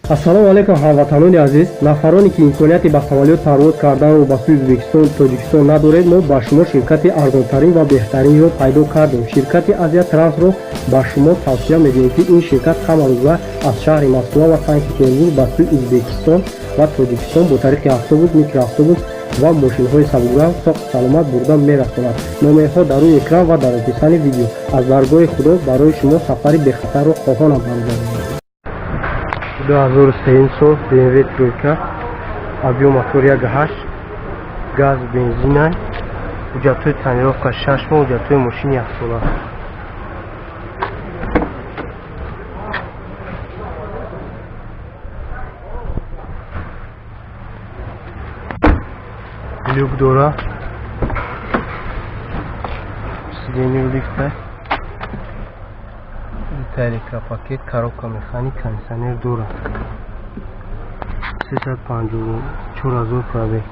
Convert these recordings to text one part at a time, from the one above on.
Ассалому алайкум, ҳамватанони азиз. Нафароне ки имконияти ба самолёт парвоз карданро ба сӯи Ӯзбекистон, Тоҷикистон надоред, мо ба шумо ширкати арзонтарин ва беҳтаринро пайдо кардем. Ширкати Азия Трансро ба шумо тавсия медиҳем, ки ин ширкат ҳамарӯза аз шаҳри Москва ва Санкт Петербург ба сӯи Ӯзбекистон ва Тоҷикистон бо тариқи автобус, микроавтобус ва мошинҳои сабукранг соқу саломат бурда мерасонад. Номерҳо дар рӯи экран ва дар описании видео. Аз даргоҳи Худо барои шумо сафари бехатарро хоҳонам, бародарон. 2003 сол, BMW тройка, объем мотор 1.8, газ, бензина, ҳуҷҷатҳои тонировка 6 моҳ, ҳуҷҷатҳои мошини яксола. Люк дора, сиденье лифта, электропакет, коробка механик, кондиционер дорад. 354 000 пробег.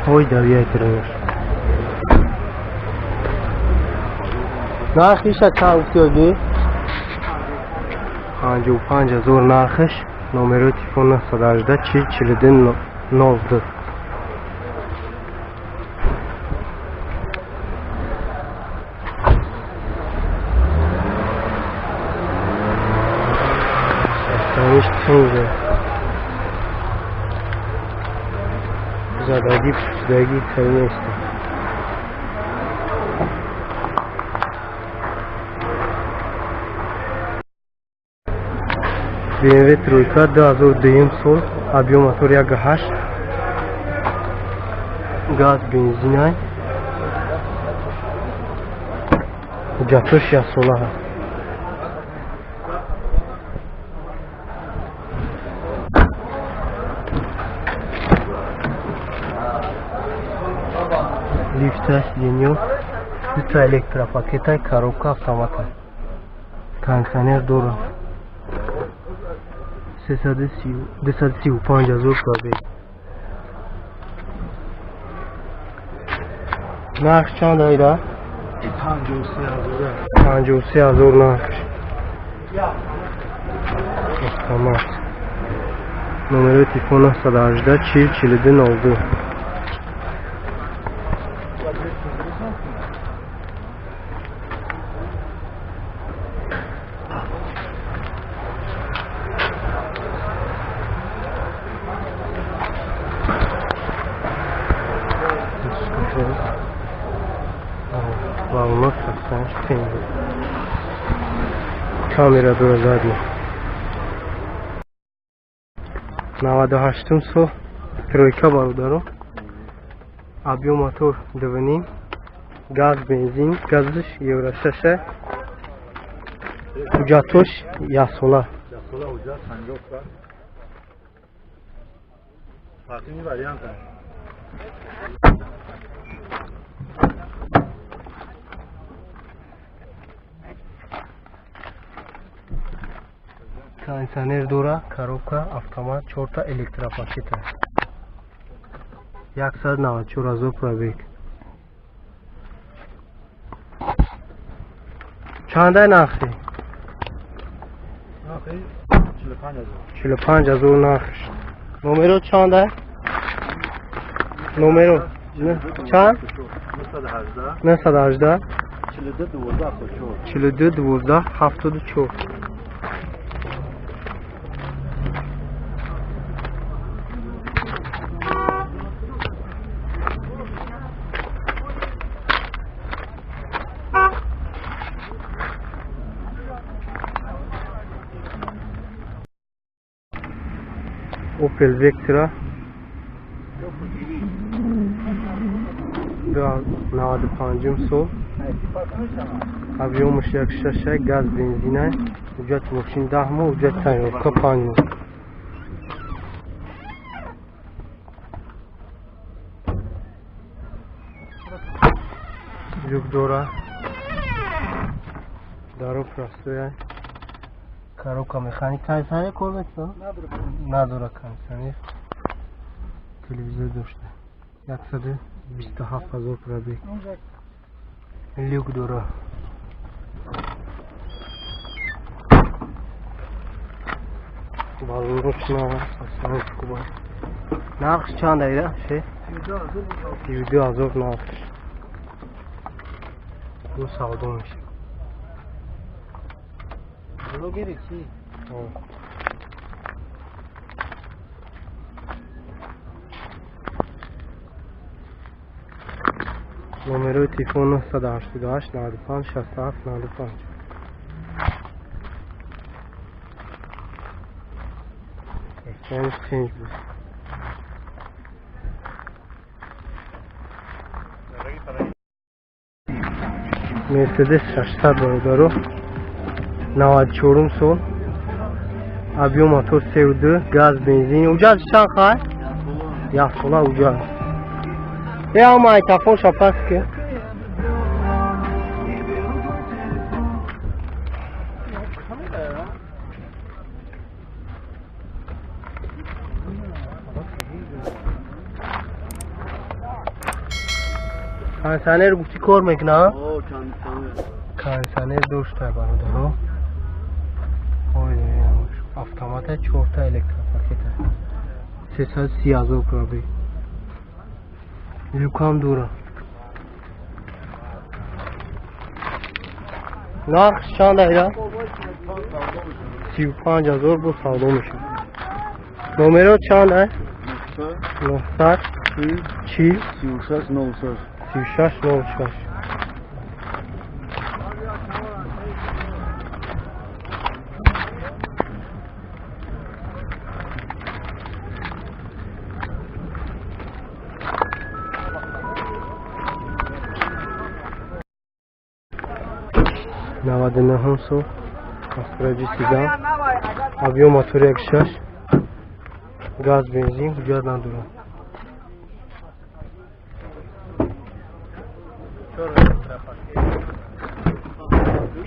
Ой, давияй, нархиша чанд гуфтиёги? 55 000 нархиш. Номерои телефон 918 40 42 02. Состояниш тинга, задаги, пусидаги хеле нест. BMW тройка, 2002 сол, объем мотор 1.8, газ, бензинай, ҳуҷҷатҳош яксола ҳаст. Лифта, сиденьё, дута электропакетай, коробка автомата, кондиционер дорад. 235 000 пробег. Нарх чанд айда? 53 000. 53 000 нархш. Автомат. Номерои телефон 918 40 42 02. Маълумот состояниш. Камера дора задний. 98-ум сол, тройка, бародаро, объем мотор 2.5, газ, бензин, газш евро шаша, ҳуҷҷатош яксола. Яксола ҳуҷҷат, 50 ка. Фарқини вариант. Кондиционер дора, коробка автомат, чорта электропакета. 194 000 пробег. Чандай нархи? Нархи 45 000. 45 000 нархш. Номеро чанда? Номеро чанд? 918. 918. 42 12 74. 42 12 74. Opel Vectra, 95-ум сол, объемаш 1.6, газ, бензина, ҳуҷҷати мошин 10 моҳ, ҳуҷҷати тонировка 5 моҳ. Люк дора, даро простоя, коробка механик, кондиционер кор мекунад? Надора кондиционер. Телевизор дошта. 127 000 пробег. Люк дора. Баллонаш нав аст. Нархш чанд айда? Ше? 32 000 нархш. Бу савдо мешавад. Блогери чӣ? Номерои телефон 988 95 67 95. Тинҷ буд. Мерседес 600, бародаро, 94-ум сол, объём мотор 3,2, газ, бензин. Уҷаз чанд хай? Яксола уҷаз. Е, ама айтафон шапас ки. Кондиционер гуфти кор мекуна? Кондиционер дошта, бародаро. Автомата, чорта электропакета. 330 000 пробег. Люкам дора. Нарх чанд айда? 35 000 бо савдо мешавад. Номеро чанд ай? 900 40 36 06. 36 06. 99-ум сол, Астра Ҷ7, объём мотор 1,6, газ, бензин, ҳуҷҷат надорад.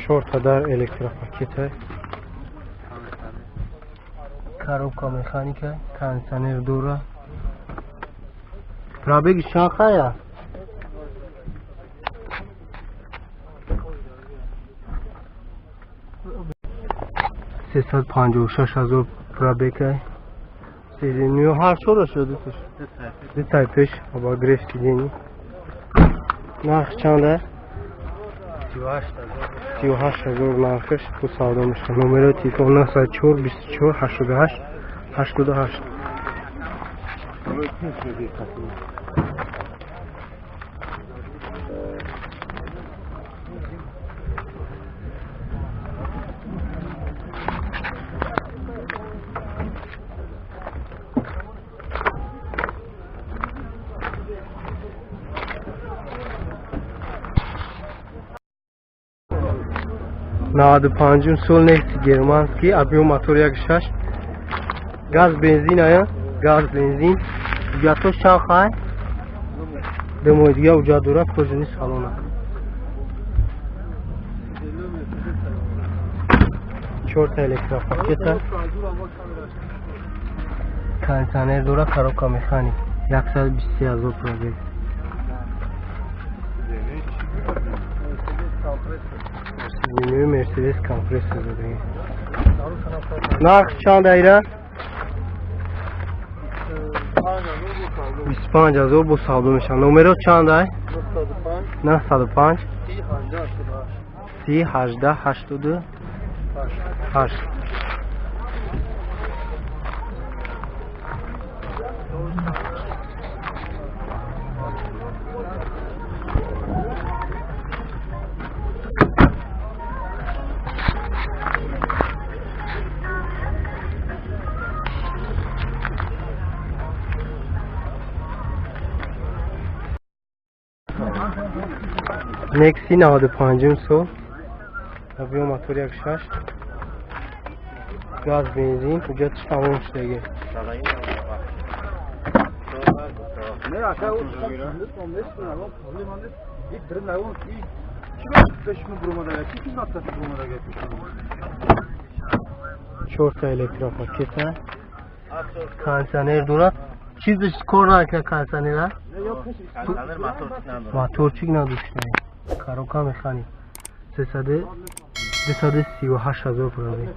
Чорта дар электропакета, коробка механика, кондиционер дора. Пробеги чанд хая? 356 000 пробега. Ҳар чора шуд, дутай пеш, обогрев сидений. Нарх чанда? 38 000 нархаш, бо савдо мешавад. Номерои телефон 904 24 88 88. 95-ум сол, Нексия германский, объём мотор 1,6, газ, бензин ая, газ, бензин. Ҳуҷҷатҳош чанд хай? 2 моҳи дига ҳуҷҷат дорад, кожаный салона. Чорта электропакета, кондиционер дорад, коробка механик, 123 000 пробег. Мерседес компрессор задагӣ. Нарх чанд айра? 25 000 бо савдо мешавад. Номеро чанд ай? 905 30 18 88. Некси, 95-ум сол, объём мотор 1,6, газ, бензин, ҳуҷҷаташ тамом шудаги. Не, ака, проблема нест. Ик дрин наон и чӣ пешмо бурумадага, чӣ хизмат бурумадага? Чорта электропакета, кондиционер дорад. Чизаш кор накард кондиционера? Моторчик надошта. Коробка механик. 338 000 пробег.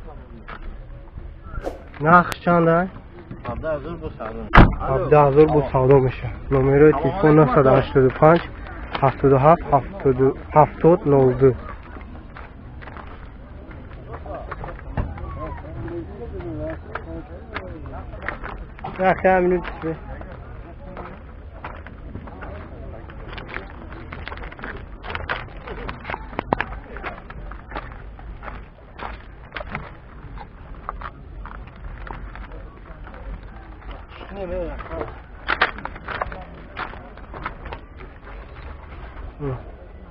Нарх чанд? 17,000 бо савдо. 17,000 бо савдо мешавад. Номерои телефон 985 77 70 02. Яхе минут.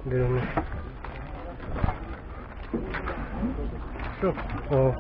Берем. О.